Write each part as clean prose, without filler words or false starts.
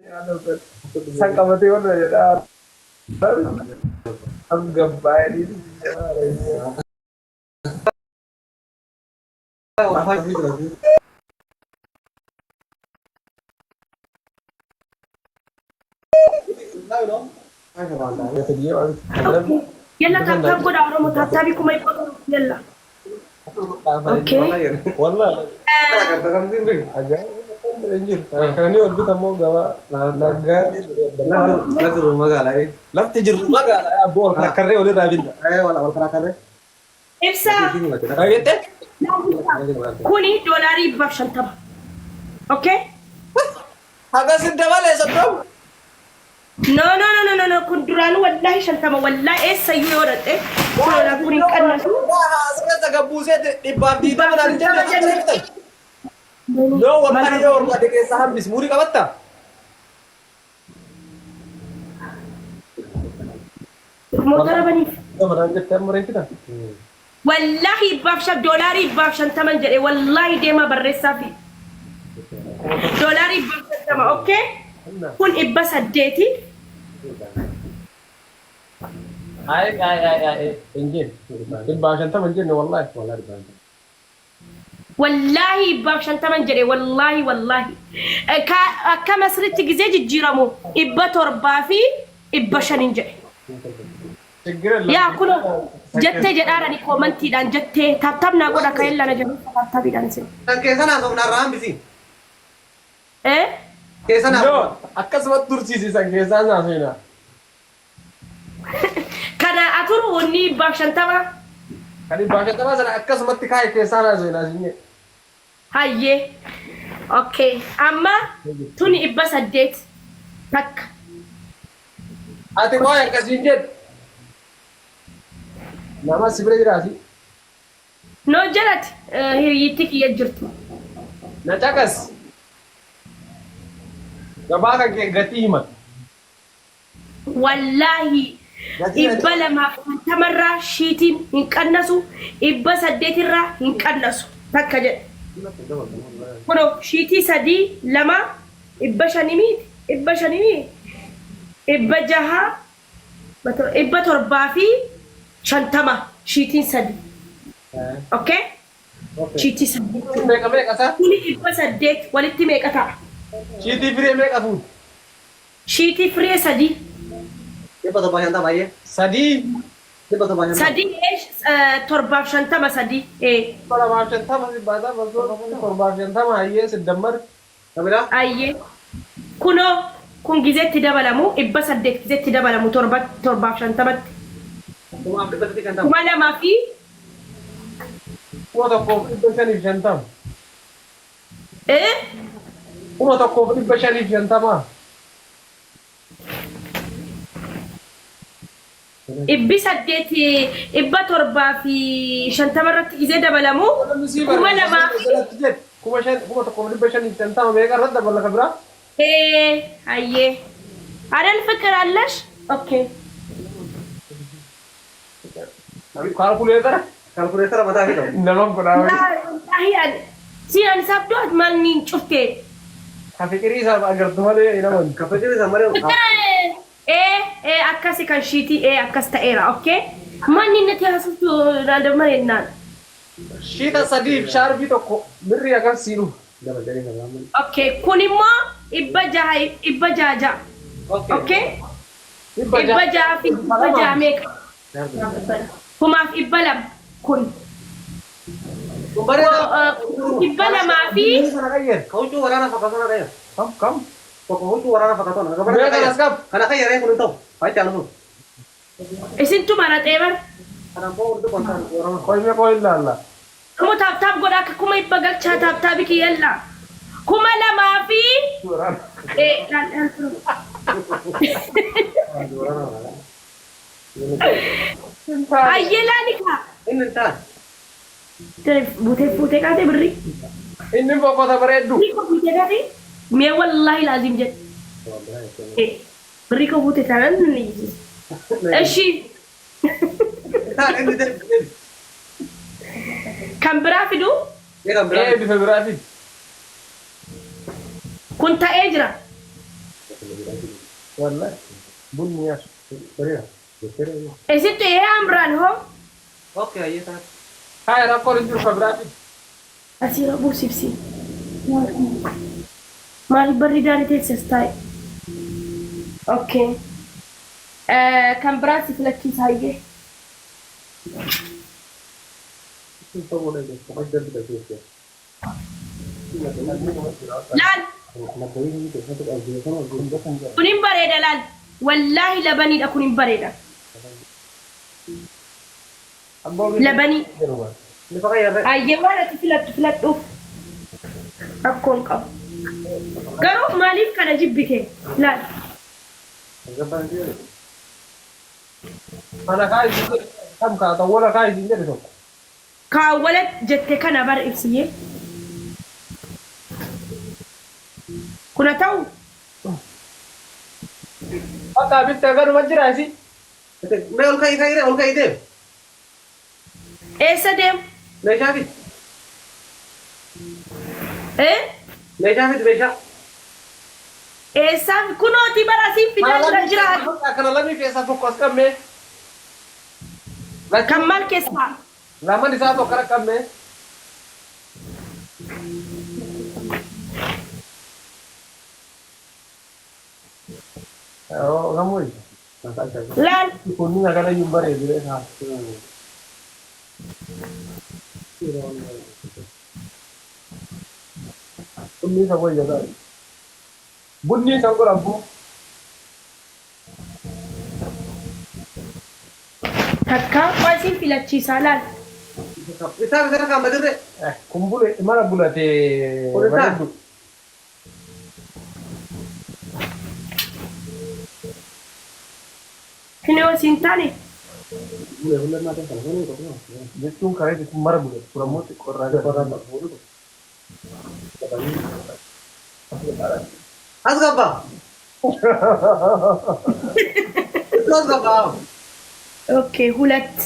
San qabatee warra jedhaa. Am gabbaa'ee. Yalla tap tap godha Oromoo tap tapii 700,000 yalla. Okay. Wallahi. Kan ol bitamoo gabaa nagaa. Lafti jirru magaalaa abboo ol karkarree olirraa binna. Ibsaa. Dhageette? Kuni doolaarii 150. Okay? Hagas hin dabalee soddom. No, no, no, no, no, no, kun duraanuu wallaahi 50, wallaahi eessayyuu yoo dhaqxe kunoodha, kun hin qannasu. Asirratti gabbuusee 120 naan hin jenne jenne. akka Yoo wallahi yoo barbaade keessaa hambis muurii qabatta? Motora baniif. Naan jettee amma reeffita? Wallaahi 105, doolaarii 150n jedhe, wallaahi deemaa barreessaa fi. Doolaarii 150, okay? Kun 800. Ay ay ay ay hin jenne. 150 hin jenne wallahi. Wallaahi 150n jedhe, wallaahi wallaahi. Akka masritti gizee jijjiiramu 705n jedhe. Yaa kunoo jettee jedhaarani commentiidhaan jettee tap tap naa godha ka'een lana jedhu tap tapiidhaan isin. Kan keessan haasofna irraa hambisi. Eh? Keessan No, haasofna. akkasumatti tursiisisan keessaa naasofna. Kana aturu wanni 150. Kan 150 sana akkasumatti kaa'e keessaa naasofna sinye. Hayyee. Okay. Amma tuni 800 takka. Ati qoy akkasiin jedhu. Nama si bira jiraati. No, jalatti hiriyyitti kiyya jirtu. Na caqas. Gabaa kan kee gatii hima. Wallaahi 250rraa shiitiin hin qannasu, 800rraa hin qannasu takka jedhe. Kunoo shiitii sadii lama 500 miti, 500 miti, 600, 750 shiitiin sadi. Okay? Shiitii sadi. Meeqa meeqa isaa? Kuni 800 walitti meeqa ta'a? Shiitii firee meeqa fuute? Shiitii firee sadii. 750 ayyee. Sadii. 750. Sadii 750 sadii. 250 si baasaa 750 hayyee siddammar. Kabiraa? Ayyee. Kunoo kun gizeetti dabalamu 800 gizeetti dabalamu torba 750tti. 1350. Kuma lamaa fi 1550. Eh? 1550. 800 750 irratti gizee dabalamu 2000 fi 5000, 1550 meeqa irratti dabala ka biraa? Hayyee. Adal ፍቅር አለሽ? Okay. Kaalkuleetara. Kaalkuleetara mataa fi qabu. Nama godhaa. Wallaahi siin sabdoo maal niin cuftee. Ka fiqirii isaa agartu malee hin amanu. Ka fiqirii isaa malee. ፍቅር akkasi kan shiitii akkas ta'eera, okay? Manni natti haasoftu naadamma jennaan. Shiita sadiif shaarbii tokko birrii akkas sii dhufu. Okay, kun immoo 600, 600 ja'a. Okay? 600 fi 600 meeqa? 1200 kun. Kun bareeda. 200 fi Sana qayyar. Ka huccuu waraanaa fakkaatu sana qayyar. Kam kam? Tokko huccuu waraanaa fakkaatu sana. Mee kanas qab. Kana qayyaree kun hin ta'u. Faayidaan dhufu. Isintu maraxee bar. Kana immoo hundi kontaan waraana. Qoyme qoy ilaalla. Kuma tap tap godha akka 100,000 galchaa tap tapii kiyyalla. 2000 fi laal laal turu. Ayyee laalika. Inni hin taane. Buutee fuutee kaatee birrii. Inni boqota bareeddu. Birrii koo buutee kaatee mee wallaahi laazim jedhe. Birrii koo buutee taanaan ni iyyisiisa. Eshi. Hin taane inni deebi deebi. Kan biraa fiduu. Mee kan biraa. Bifa biraa fidi. Kun ta'ee jira. Wallahi bunni yaa bareeda. Isitti ee Amraan hoo? Okay, ayyee taate. Haa rakkoon hin jiru ka biraati. Asii buus ibsi. Maaliif barri daarii teessas taa'e? Okay. Kan biraa si filachiisa hayyee. Laal. Kun hin bareeda laal. Wallaahi labaniidha kun hin bareeda. Labanii. Bifa qayyarree. Hayyee waan ati filattu filadhuuf. Rakkoon qabu. Garuu maaliif kana jibbite? Laal. Ana kaa isin jedhe kam kaa ta'u kaa isin jedhe tokko. Kaawwala jette kana bar ibsiyee. Kuna ta'u Bakka bitte ganuma jira isi. Mee ol ka'ii ka'ii ol ka'ii deem. Eessa deemu? Meeshaa fidi. Eh? Meeshaa fidi meeshaa. Eessaa kunooti bara asiin fidaa jira jira. Kana lamii keessaa tokko as qabnee. Kan maal keessaa? Lamaan isaa tokko kana qabnee. Gamoo Laal. Kunni nagara iyyuu hin bareedu. Bunni isa wayya gaarii. Bunni isa godhamu. Takka asiin filachiisaa laal. Isaa bitaa kan badirre. Kun bule mana bulatee Kun isaa? bareedu. Kinoo siin taane. Jechuun karaa kun mara bulate kun ammoo xiqqoorraa gara. As gabbaa. As gabbaa. Okay, ሁለት.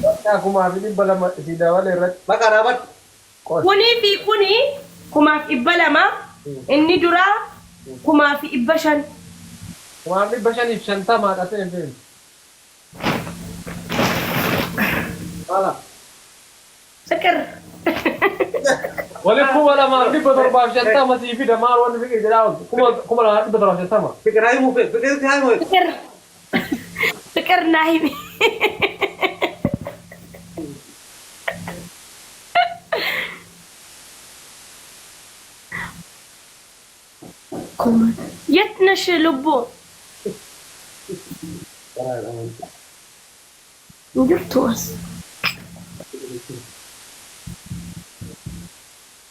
2,200 isii dabale irratti Bakka dhaabadhu. Kunii fi kuni 2,200, inni duraa 5,500. 5,550 dhasee hin feenu. Haala. ፍቅር. Wali 2,750 sii fida maal wanni fiqir jedhaa ooltu 2,750. Fikir haa himuu fee. Fikiritti haa himuu. ፍቅር ፍቅር ናሂም የት ነሽ ልቦ? Jirtu as.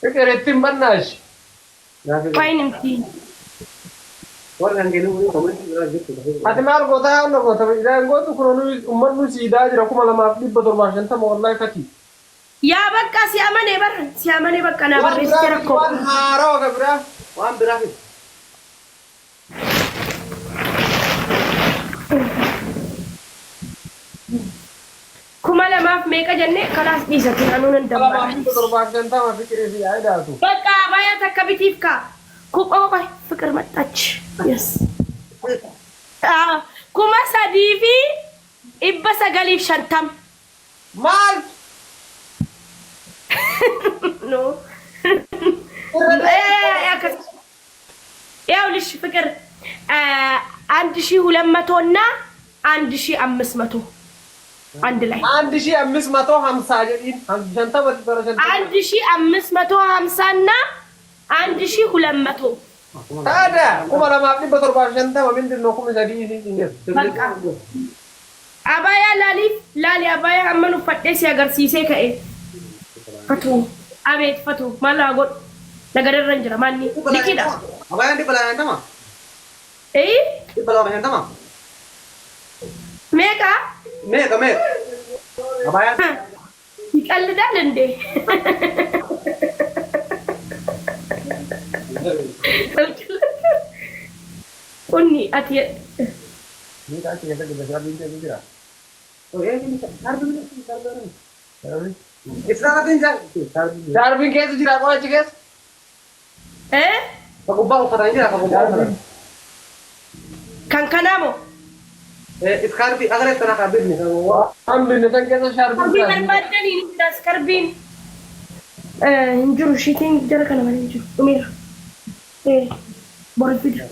Fiqir ittiin bannaash. Faayinimti. Warri hanqinni kun komentii biraa jirtu. Ati maal goota haa onna goota isaan gootu kun uummanni siidaa jira 2,750 wallahi fati. Yaa bakka si amanee bar si amanee bakka naa barreessite rakkoo. Waan haarawaa ka biraa. Waan biraa fidi. Kuma lamaaf meeqa jennee kalaas dhiisate anuu nan 2,750 fiqirii fi haa idaatu. በቃ ባያ takka bitiif kaa ቆይ ፍቅር መጣች። Yes, 3,950. Maal? No, ይኸውልሽ ፍቅር 1,200 እና 1,500 አንድ ላይ። 1,550 jedhiin shantama bara shantama. 1,550 እና 1,200. Taada 2,750 ምንድን ነው? 3,000 isiin jedhu. በቃ አባያ laaliif laali አባያ amman uffadhee si agarsiisee ka'e. Fatuu abeet fatuu maal haa godhu nagadarra hin jira maanni liqidha. Abayaan 250. Ee. 250. Meeqa? Meeqa meeqa? Abayaan. ይቀልዳል እንዴ? Kunni ati Ni achi keessa jira shaarbiin keessa jira. Israa'elaatiin jaa. Shaarbiin keessa jira qoo achi keessa. Eh? Ka gubbaa uffatan jira ka gubbaa uffatan. Kan kanaa moo? Iskaarbii agaree sana haa binni. Waan binne san keessa shaarbii Karbii jira. barbaaddanii ni jira iskarbiin. Hin jiru shiitiin jara kana malee hin jiru. Dhumeera. Boru fida.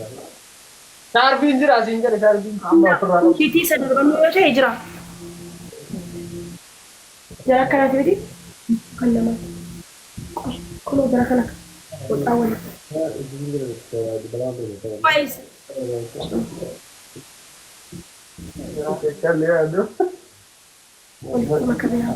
Shaarbiin jira asiin jedhe shaarbiin amma ofirraa qabu. Shiitii isa darbannoo yoo ta'e jira. Jara akkanaati miti? Kan namaati. Kunoo jara kana boxaa waliin. Faayis. Walitti makamee haa.